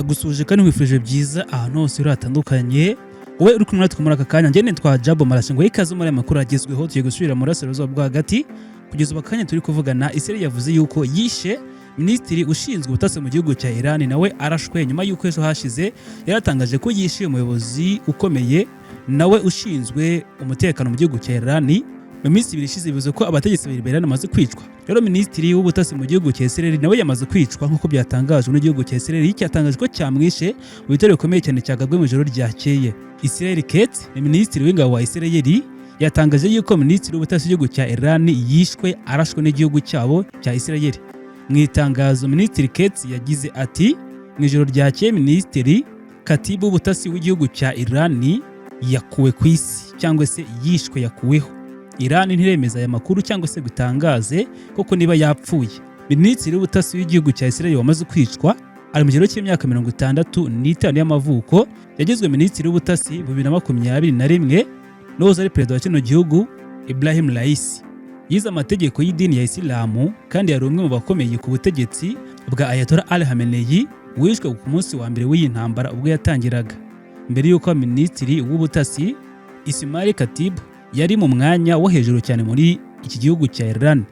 Ndagusuhuje kandi nkwifurije byiza ahantu hose uri hatandukanye, wowe uri kumwe natwe muri aka kanya. Njye nitwa Jabo Marashe, ngo ikaze muri aya makuru agezweho. Tugiye gusubira mu burasirazuba bwo hagati. Kugeza ubu akanya turi kuvugana, Israel yavuze yuko yishe minisitiri ushinzwe ubutasi mu gihugu cya Iran, nawe arashwe nyuma y'uko ejo hashize yaratangaje ko yishe umuyobozi ukomeye nawe ushinzwe umutekano mu gihugu cya Iran. Mu minsi 2 ishize, bivuze ko abategetsi babiri ba Iran bamaze kwicwa. Rero minisitiri w'ubutasi mu gihugu cya Israel nawe yamaze kwicwa, nk'uko byatangajwe n'igihugu cya Israel, cyatangaje ko cyamwishe mu bitero bikomeye cyane cyagabwe mu ijoro ryakeye. Israel Katz ni minisitiri w'ingabo wa Israel, yatangaje yuko minisitiri w'ubutasi w'igihugu cya Iran yishwe arashwe n'igihugu cyabo cya Israel. Mu itangazo, minisitiri Katz yagize ati: "Mu ijoro ryakeye, minisitiri Katibu w'ubutasi w'igihugu cya Iran yakuwe ku isi, cyangwa se yishwe, yakuweho." Iran ntiremeza aya makuru cyangwa se gutangaze koko niba yapfuye. Minisitiri w'ubutasi w'igihugu cya Israel wamaze kwicwa ari mu kigero cy'imyaka 65 y'amavuko. Yagizwe minisitiri w'ubutasi mu 2021 n'uwahoze ari perezida wa kino gihugu, Ibrahim Raisi. Yize amategeko y'idini ya Isilamu kandi yari umwe mu bakomeye ku butegetsi bwa Ayatollah Ali Khamenei, wishwe ku munsi wa mbere w'iyi ntambara ubwo yatangiraga. Mbere y'uko minisitiri w'ubutasi, Ismail Khatib yari mu mwanya wo hejuru cyane muri iki gihugu cya Iran.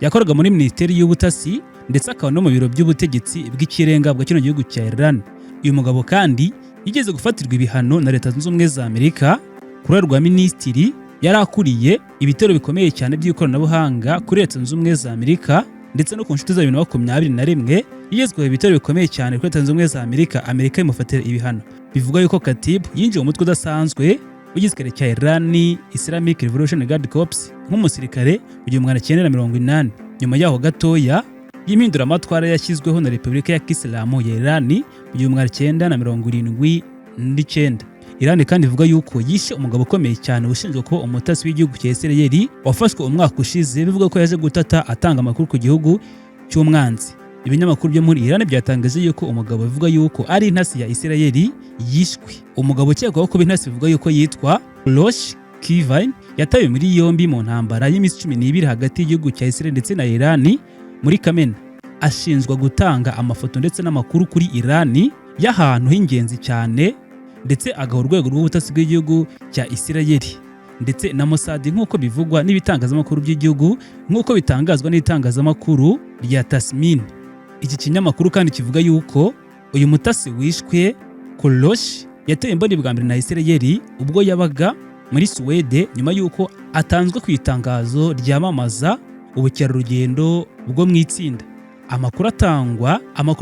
Yakoraga muri minisiteri y'ubutasi ndetse akaba no mu biro by'ubutegetsi bw'ikirenga bwa kino gihugu cya Iran. Uyu mugabo kandi yigeze gufatirwa ibihano na Leta Zunze Ubumwe za Amerika. Ku ruhare rwa minisitiri, yari akuriye ibitero bikomeye cyane by'ikoranabuhanga kuri Leta Zunze Ubumwe za Amerika ndetse no ku nshuti za 2021. Yigezweho ibitero bikomeye cyane kuri Leta Zunze Ubumwe za Amerika, Amerika imufatira ibihano. Bivuga yuko Khatib yinjiye mu mutwe udasanzwe w'igisirikare cya Iran, Islamic Revolution Guard Corps, nk'umusirikare mu 1980, nyuma yaho gatoya y'impinduramatwara yashyizweho na Repubulika ya Kisilamu ya Iran mu 1979. Iran kandi ivuga yuko yishe umugabo ukomeye cyane ushinzwe kuba umutasi w'igihugu cya Israel, wafashwe umwaka ushize, bivuga ko yaje gutata atanga amakuru ku gihugu cy'umwanzi. Ibinyamakuru byo muri Iran byatangaje yuko umugabo bivuga yuko ari intasi ya Israel yishwe. Umugabo ukekwaho kuba intasi bivuga yuko yitwa Rosh Kivine, yatawe muri yombi mu ntambara y'iminsi 12 hagati y'igihugu cya Israel ndetse na Iran muri Kamena. Ashinjwa gutanga amafoto ndetse n'amakuru kuri Iran y'ahantu h'ingenzi cyane, ndetse agaha urwego rw'ubutasi bw'igihugu cya Israel ndetse na Mossad, nk'uko bivugwa n'ibitangazamakuru by'igihugu, nk'uko bitangazwa n'itangazamakuru rya Tasmin. Iki kinyamakuru kandi kivuga yuko uyu mutasi wishwe, Kolosh, yatewe imboni bwa mbere na Israel ubwo yabaga muri Suwede, nyuma y'uko atanzwe ku itangazo ryamamaza ubukerarugendo bwo mu itsinda. Amakuru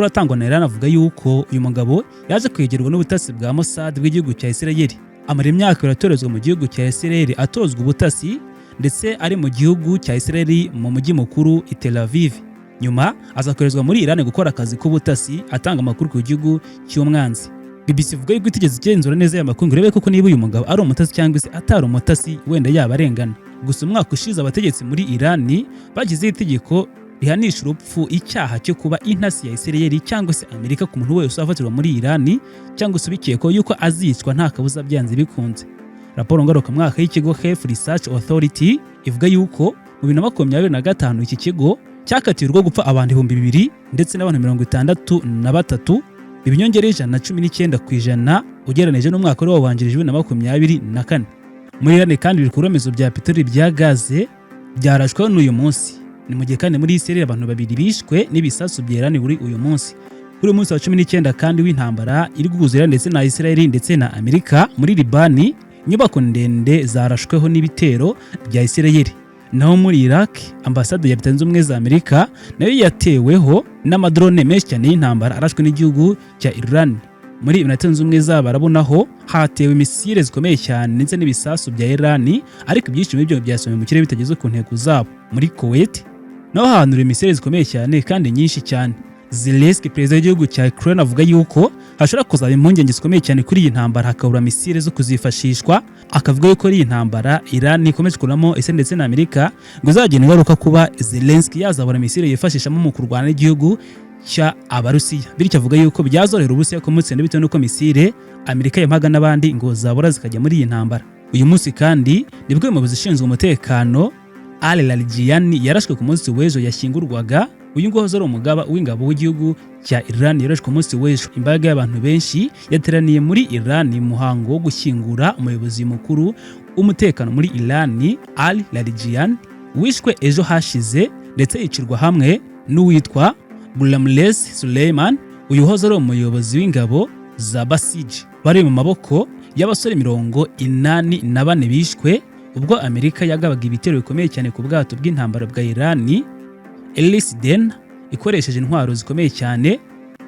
atangwa na Iran avuga yuko uyu mugabo yaje kwegerwa n'ubutasi bwa Mossad bw'igihugu cya Israel, amara imyaka 2 atorezwa mu gihugu cya Israel, atozwa ubutasi, ndetse ari mu gihugu cya Israel mu mujyi mukuru i Tel Aviv. Nyuma aza koherezwa muri Iran gukora akazi k'ubutasi, atanga amakuru ku gihugu cy'umwanzi. BBC ivuga yuko itigeze igenzura neza aya makuru ngo irebe koko niba uyu mugabo ari umutasi cyangwa se atari umutasi, wenda yaba arengana. Gusa umwaka ushize, abategetsi muri Iran bashyizeho itegeko rihanisha urupfu icyaha cyo kuba intasi ya Israel cyangwa se Amerika, ku muntu wese uzafatirwa muri Iran cyangwa se ubikekwaho, yuko azicwa nta kabuza byanze bikunze. Raporo ngarukamwaka y'ikigo Health Research Authority ivuga yuko mu 2025 iki kigo cyakatiwe urwo gupfa abantu 2000 ndetse n'abantu 63, ibinyongera 119% ugereranije n'umwaka wari wabanjirije, 2024. Muri Iran kandi, ibikorwa remezo bya peteroli bya gaze byarashweho n'uyu munsi. Ni mu gihe kandi muri Israel abantu babiri bishwe n'ibisasu bya Iran buri uyu munsi. Kuri uyu munsi wa 19 kandi w'intambara iri guhuza Iran ndetse na Israel ndetse na Amerika, muri Libani inyubako ndende zarashweho n'ibitero bya Israel. Naho muri Iraq, ambasade ya Leta Zunze Ubumwe za Amerika nayo yateweho n'amadrone menshi cyane y'intambara arashwe n'igihugu cya Iran. Muri Leta Zunze Ubumwe z'Abarabu naho hatewe misile zikomeye cyane ndetse n'ibisasu bya Iran, ariko ibyinshi muri byo byasomwe mu kirere bitageze ku ntego zabo. Muri Kuwait naho hahanuriwe misile zikomeye cyane kandi nyinshi cyane. Zelensky, perezida w'igihugu cya Ukraine, avuga yuko hashobora kuzaba impungenge zikomeye cyane kuri iyi ntambara, hakabura misile zo kuzifashishwa. Akavuga yuko iyi ntambara Iran ikomeje kuramo ese ndetse na Amerika ngo izagira ingaruka kuba Zelensky yazabona misile yifashishamo mu kurwana n'igihugu cya Abarusiya. Bityo avuga yuko byazorohera Uburusiya kumutsinda, bitewe n'uko misile Amerika yamuhaga n'abandi ngo zabura zikajya muri iyi ntambara. Uyu munsi kandi nibwo umuyobozi ushinzwe umutekano, Ali Larijani, yarashwe ku munsi w'ejo yashyingurwaga. Uyu nguyu ari umugaba w'ingabo w'igihugu cya Iran, yarashwe ku munsi w'ejo. Imbaga y'abantu benshi yateraniye muri Iran mu muhango wo gushyingura umuyobozi mukuru w'umutekano muri Iran, Ali Larijani, wishwe ejo hashize, ndetse yicirwa hamwe n'uwitwa Ghulamreza Suleiman, uyu uhoze ari umuyobozi w'ingabo za Basij. Bari mu maboko y'abasore 84 bishwe ubwo Amerika yagabaga ibitero bikomeye cyane ku bwato bw'intambara bwa Iran Elis Dena ikoresheje intwaro zikomeye cyane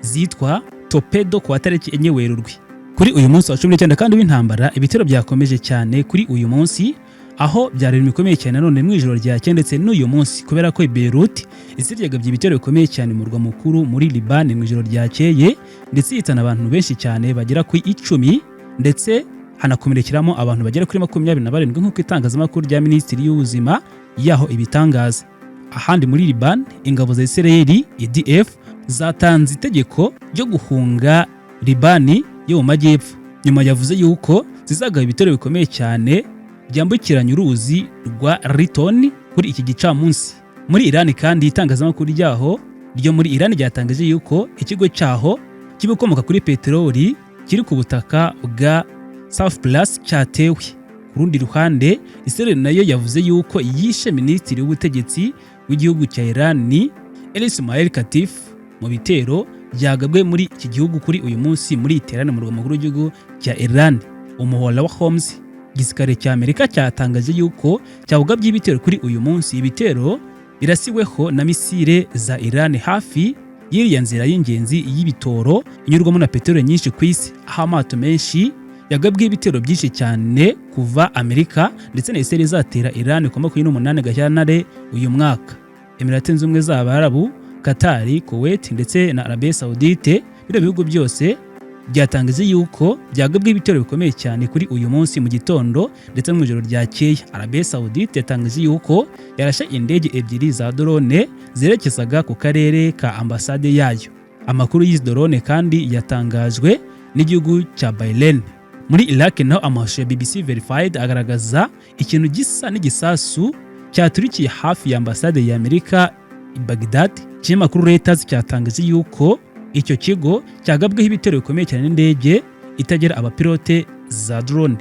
zitwa torpedo ku wa tariki 4 Werurwe. Kuri uyu munsi wa 19 kandi w'intambara, ibitero byakomeje cyane kuri uyu munsi, aho byari ibintu bikomeye cyane none mu ijoro ryakeye ndetse n'uyu munsi, kubera ko i Beirut Israel yagabye ibitero bikomeye cyane mu murwa mukuru muri Liban mu ijoro ryakeye, ndetse ihitana abantu benshi cyane bagera ku 10, ndetse hanakomerekeramo abantu bagera kuri 27, nk'uko itangazamakuru rya Minisitiri y'Ubuzima yaho ibitangaza. Ahandi muri Liban, ingabo za Israel IDF zatanze itegeko ryo guhunga Libani yo mu majyepfo, nyuma yavuze yuko zizagaba ibitero bikomeye cyane byambukiranya uruzi rwa Riton kuri iki gicamunsi. Muri Iran kandi, itangazamakuru ryaho ryo muri Iran ryatangaje yuko ikigo cyaho cy'ibikomoka kuri peteroli kiri ku butaka bwa South Plus cyatewe. Ku rundi ruhande, Israel nayo yavuze yuko yishe minisitiri w'ubutegetsi w'igihugu cya Iran, Ismail Katif, mu bitero byagabwe muri iki gihugu kuri uyu munsi muri Tehran, mu murwa mukuru w'igihugu cya Iran. Umuhora wa Hormuz, igisirikare cya Amerika cyatangaje yuko cyawugabye ibitero kuri uyu munsi, ibitero birasiweho na misile za Iran hafi y'iriya nzira y'ingenzi y'ibitoro inyurwamo na peteroli nyinshi ku isi, aho amato menshi yagabwe ibitero byinshi cyane kuva Amerika ndetse na Israel izatera Iran ku 28 Gashyantare uyu mwaka. Emirate Zunze Ubumwe z'Abarabu, Qatar, Kuwait ndetse na Arabie Saoudite, bino bihugu byose byatangaje yuko byagabwe ibitero bikomeye cyane kuri uyu munsi mu gitondo ndetse no mu ijoro ryakeye. Arabie Saoudite yatangaje yuko yarashe indege ebyiri za drone zerekezaga ku karere ka ambasade yayo. Amakuru y'izi drone kandi yatangajwe n'igihugu cya Bahrain. Muri Iraq naho, amashusho ya BBC Verified agaragaza ikintu gisa n'igisasu cyaturikiye hafi ya ambasade ya Amerika i Baghdad. Ikinyamakuru Reuters cyatangaje yuko icyo kigo cyagabweho ibitero bikomeye cyane n'indege itagira abapilote za drone.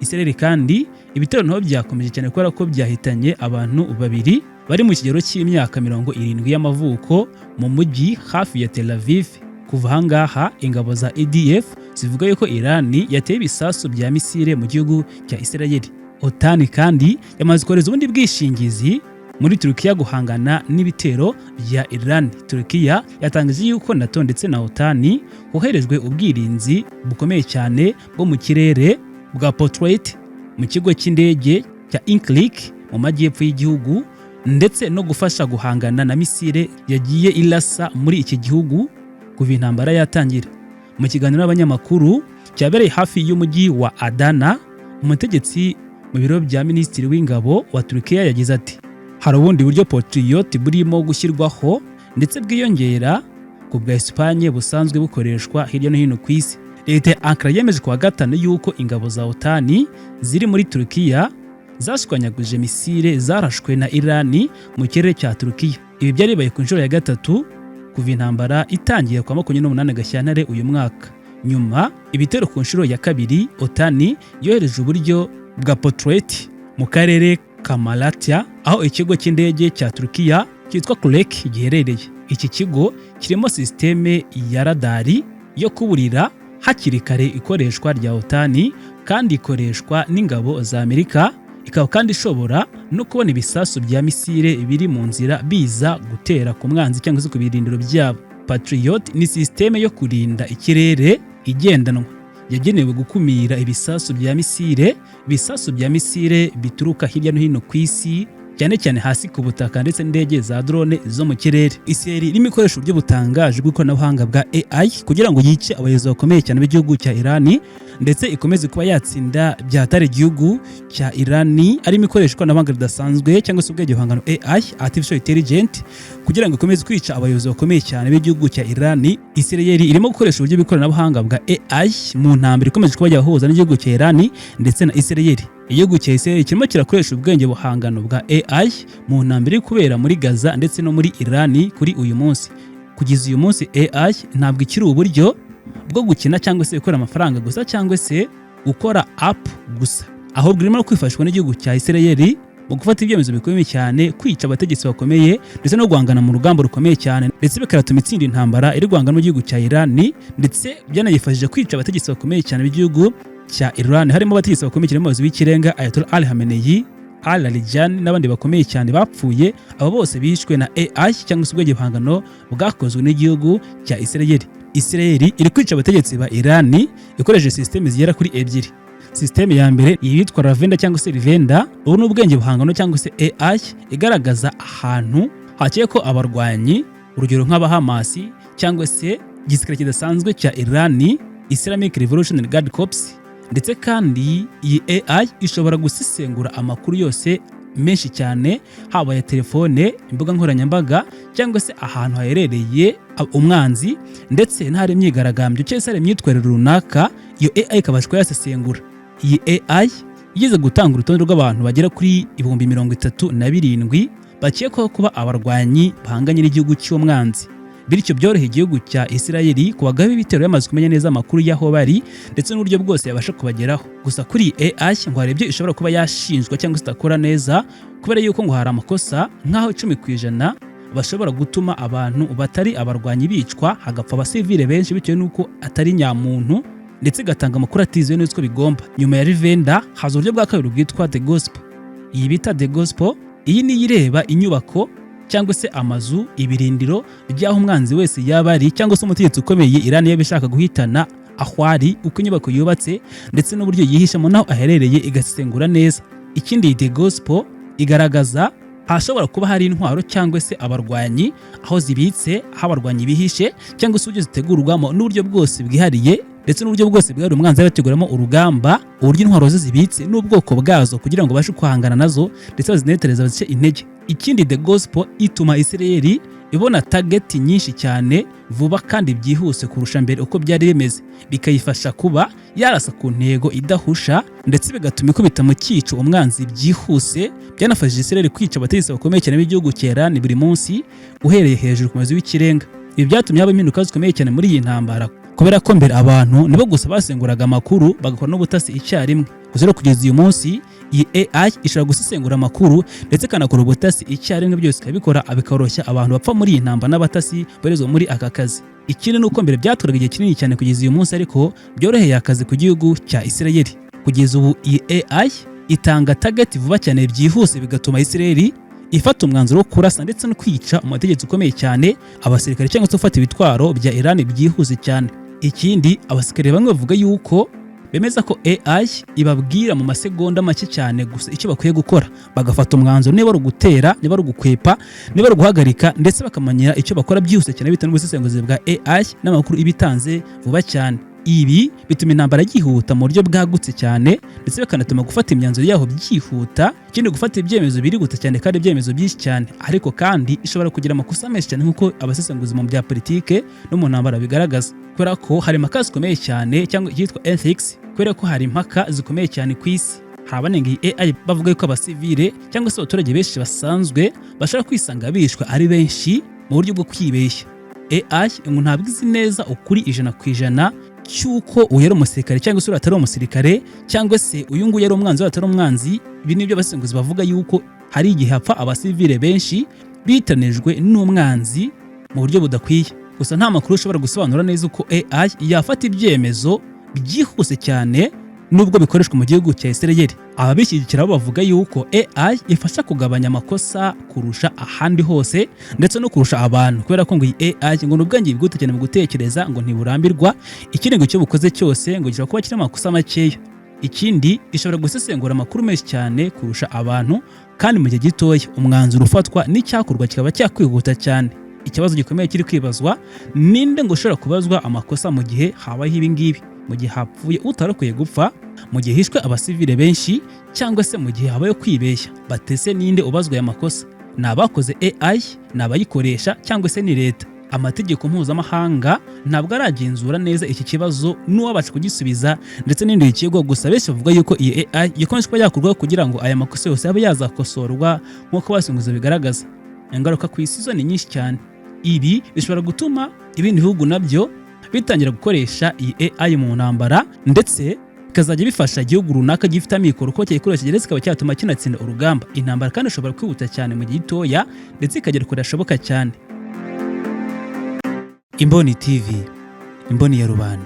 Israel kandi, ibitero naho byakomeje cyane kubera ko byahitanye abantu babiri bari mu kigero cy'imyaka 70 y'amavuko mu mujyi hafi ya Tel Aviv. Kuva ahangaha, ingabo za IDF zivuga yuko Iran yateye ibisasu bya misile mu gihugu cya Israel. OTAN kandi yamaze kohereza ubundi bwishingizi muri Turukiya guhangana n'ibitero bya Iran. Turukiya yatangaje yuko NATO ndetse na OTAN hoherejwe ubwirinzi bukomeye cyane bwo mu kirere bwa Patriot mu kigo cy'indege cya Incirlik mu majyepfo y'igihugu, ndetse no gufasha guhangana na misile yagiye irasa muri iki gihugu kuva intambara yatangira. Mu kiganiro n'abanyamakuru cyabereye hafi y'umujyi wa Adana, umutegetsi mu biro bya minisitiri w'ingabo wa Turukiya yagize ati: "Hari ubundi buryo Patriot burimo gushyirwaho, ndetse bwiyongera ku bwa Espagne busanzwe bukoreshwa hirya no hino ku isi." Leta ya Ankara yemeje kuwa gatanu yuko ingabo za OTAN ziri muri Turukiya zashwanyaguje misile zarashwe na Irani mu kirere cya Turukiya. Ibi byari bibaye ku nshuro ya gatatu kuva intambara itangiye kwa 28 Gashyantare uyu mwaka. Nyuma ibitero ku nshuro ya kabiri, OTAN yohereje uburyo bwa Patriot mu karere ka Malatya, aho ikigo cy'indege cya Turukiya cyitwa Kulek giherereye. Iki kigo kirimo sisiteme ya radari yo kuburira hakiri kare ikoreshwa rya OTAN, kandi ikoreshwa n'ingabo za Amerika, ikaba kandi ishobora no kubona ibisasu bya misile biri mu nzira biza gutera ku mwanzi cyangwa se ku birindiro byabo. Patriot ni sisiteme yo kurinda ikirere igendanwa yagenewe gukumira ibisasu bya misile bituruka hirya no hino ku isi, cyane cyane hasi ku butaka, ndetse n'indege za drone zo mu kirere. Israel irimo ikoresha uburyo butangaje bw'ikoranabuhanga bwa AI kugira ngo yice abayobozi bakomeye cyane b'igihugu cya Iran, ndetse ikomeze kuba yatsinda byatari igihugu cya Iran. Arimo ikoresha ikoranabuhanga ridasanzwe cyangwa se ubwenge buhangano AI, artificial intelligence, kugira ngo Kugira ngo ikomeze kwica abayobozi bakomeye cyane b'igihugu cya Iran, Israel irimo gukoresha uburyo bw'ikoranabuhanga bwa AI mu ntambara ikomeje kuba yahuza n'igihugu cya Iran ndetse na Israel. Igihugu cya Israel kirimo kirakoresha ubwenge buhangano bwa AI mu ntambara iri kubera muri Gaza ndetse no muri Iran kuri uyu munsi. Kugeza uyu munsi, AI ntabwo ikiri uburyo bwo gukina cyangwa se gukora amafaranga gusa cyangwa se gukora app gusa, ahubwo irimo no kwifashishwa n'igihugu cya Israel mu gufata ibyemezo bikomeye cyane, kwica abategetsi bakomeye ndetse no guhangana mu rugamba rukomeye cyane, ndetse bikanatuma itsinda intambara iri guhangana n'igihugu cya Iran. Ndetse byanayifashije kwica abategetsi bakomeye cyane b'igihugu cya Iran, harimo abategetsi bakomeye cyane, umuyobozi w'ikirenga Ayatollah Ali Khamenei, Ali Larijani n'abandi bakomeye cyane bapfuye. Abo bose bishwe na AI cyangwa se ubwenge buhangano bwakozwe n'igihugu cya Israel. Israel iri kwica abategetsi ba Iran ikoresheje system zigera kuri ebyiri. System ya mbere yitwa Lavenda cyangwa se Rivenda. Ubu ni ubwenge buhangano cyangwa se AI igaragaza ahantu hakeye ko abarwanyi, urugero nk'abahamasi cyangwa se igisirikare kidasanzwe cya Iran, Islamic Revolutionary Guard Corps. Ndetse kandi iyi AI ishobora gusesengura amakuru yose menshi cyane, haba ya telefone, imbuga nkoranyambaga cyangwa se ahantu haherereye umwanzi, ndetse n'ahari imyigaragambyo cyangwa se hari imyitwarire runaka, iyo AI ikabasha kuba yasesengura. Iyi AI igeze gutanga urutonde rw'abantu bagera kuri 37,000 bakekwaho kuba abarwanyi bahanganye n'igihugu cy'umwanzi. Bityo byoroheye igihugu cya Israel kubagaho ibitero yamaze kumenya neza amakuru y'aho bari ndetse n'uburyo bwose yabasha kubageraho. Gusa kuri iyi AI ngo hari ibyo ishobora kuba yashinjwa cyangwa se idakora neza, kubera yuko ngo hari amakosa nk'aho 10% bashobora gutuma abantu batari abarwanyi bicwa, hagapfa abasivile benshi bitewe n'uko atari nyamuntu, ndetse igatanga amakuru atizewe neza uko bigomba. Nyuma ya Rivenda haza uburyo bwa kabiri bwitwa The Gospel. Iyi bita The Gospel, iyi niyo ireba inyubako cyangwa se amazu, ibirindiro by'aho umwanzi wese yaba ari cyangwa se umutegetsi ukomeye Iran yaba ishaka guhitana, aho ari, uko inyubako yubatse ndetse n'uburyo yihishamo n'aho aherereye, igasesengura neza. Ikindi, iyi The Gospel igaragaza ahashobora kuba hari intwaro cyangwa se abarwanyi, aho zibitse, aho abarwanyi bihishe cyangwa se uburyo zitegurwamo n'uburyo bwose bwihariye, ndetse n'uburyo bwose bwihariye umwanzi yabateguramo urugamba, uburyo intwaro ze zibitse n'ubwoko bwazo, kugira ngo babashe guhangana nazo ndetse bazinetereze, bazice intege. Ikindi, The Gospel ituma Israel ibona target nyinshi cyane vuba kandi byihuse kurusha mbere uko byari bimeze, bikayifasha kuba yarasa ku ntego idahusha, ndetse bigatuma ikubita mu cyico umwanzi byihuse. Byanafashije Israel kwica abategetsi bakomeye cyane b'igihugu cya Iran buri munsi, uhereye hejuru ku muyobozi w'ikirenga. Ibi byatumye haba impinduka zikomeye cyane muri iyi ntambara, kubera ko mbere abantu nibo gusa basenguraga amakuru bagakora n'ubutasi icyarimwe. Gusa rero kugeza uyu munsi, iyi AI ishobora gusesengura amakuru ndetse ikanakora ubutasi icyarimwe, byose ikabikora, bikoroshya abantu bapfa muri iyi ntambara n'abatasi boherezwa muri aka kazi. Ikindi ni uko mbere byatwaraga igihe kinini cyane, kugeza uyu munsi ariko byoroheye akazi ku gihugu cya Israel. Kugeza ubu iyi AI itanga target vuba cyane byihuse, bigatuma Israel ifata umwanzuro wo kurasa ndetse no kwica umutegetsi ukomeye cyane, abasirikare cyangwa se gufata ibitwaro bya Iran byihuse cyane. Ikindi, abasirikare bamwe bavuga yuko bemeza ko AI ibabwira mu masegonda make cyane gusa icyo bakwiye gukora, bagafata umwanzuro, niba ari ugutera, niba ari ugukwepa, niba ari uguhagarika, ndetse bakamenya icyo bakora byihuse cyane bitewe n'ubusesenguzi bwa AI n'amakuru iba itanze vuba cyane. Ibi bituma intambara yihuta mu buryo bwagutse cyane, ndetse bikanatuma gufata imyanzuro yaho byihuta. Ikindi, gufata ibyemezo birihuta cyane kandi ibyemezo byinshi cyane. Ariko kandi ishobora kugira amakosa menshi cyane, nk'uko abasesenguzi mu bya politike no mu ntambara bigaragaza, kubera ko hari impaka zikomeye cyane cyangwa icyitwa ethics, kubera ko hari impaka zikomeye cyane ku isi. Hari abanenga iyi AI bavuga yuko abasivile cyangwa se abaturage benshi basanzwe bashobora kwisanga bishwe ari benshi mu buryo bwo kwibeshya. AI ngo ntabwo izi neza ukuri 100% cy'uko uyu ari umusirikare cyangwa se uyu atari umusirikare, cyangwa se uyu nguyu ari umwanzi, uyu atari umwanzi. Ibi ni byo abasesenguzi bavuga, yuko hari igihe hapfa abasivile benshi bitanijwe n'umwanzi mu buryo budakwiye. Gusa nta makuru ushobora gusobanura neza uko AI yafata ibyemezo byihuse cyane nubwo bikoreshwa mu gihugu cya Israel. Ababishyigikira bo bavuga yuko AI ifasha kugabanya amakosa kurusha ahandi hose ndetse no kurusha abantu, kubera ko ngo iyi AI ngo ni ubwenge bwihuta cyane mu gutekereza, ngo ntiburambirwa. Ikindi, ngo icyo bukoze cyose ngo gishobora kuba kirimo amakosa makeya. Ikindi, ishobora gusesengura amakuru menshi cyane kurusha abantu kandi mu gihe gitoya, umwanzuro ufatwa n'icyakorwa kikaba cyakwihuta cyane. Ikibazo gikomeye kiri kwibazwa: ninde ngo ushobora kubazwa amakosa mu gihe habayeho ibi ngibi, mu gihe hapfuye utarakwiye gupfa, mu gihe hishwe abasivile benshi, cyangwa se mu gihe habayeho kwibeshya? Batese ninde ubazwa aya makosa? Ni abakoze AI, ni abayikoresha, cyangwa se ni leta? Amategeko mpuzamahanga ntabwo aragenzura neza iki kibazo n'uwabasha kugisubiza ndetse n'ibindi bikigwa. Gusa benshi bavuga yuko iyi AI ikomeje kuba yakorwa kugira ngo aya makosa yose abe yazakosorwa. Nk'uko abasesenguzi bigaragaza, ingaruka ku isi zo ni nyinshi cyane. Ibi bishobora gutuma ibindi bihugu nabyo bitangira gukoresha iyi AI mu ntambara, ndetse bikazajya bifasha igihugu runaka gifite amikoro ko cyayikoresha, ndetse kikaba cyatuma kinatsinda urugamba. Intambara kandi ishobora kwihuta cyane mu gihe gitoya, ndetse ikagera kure hashoboka cyane. Imboni TV, imboni ya rubanda.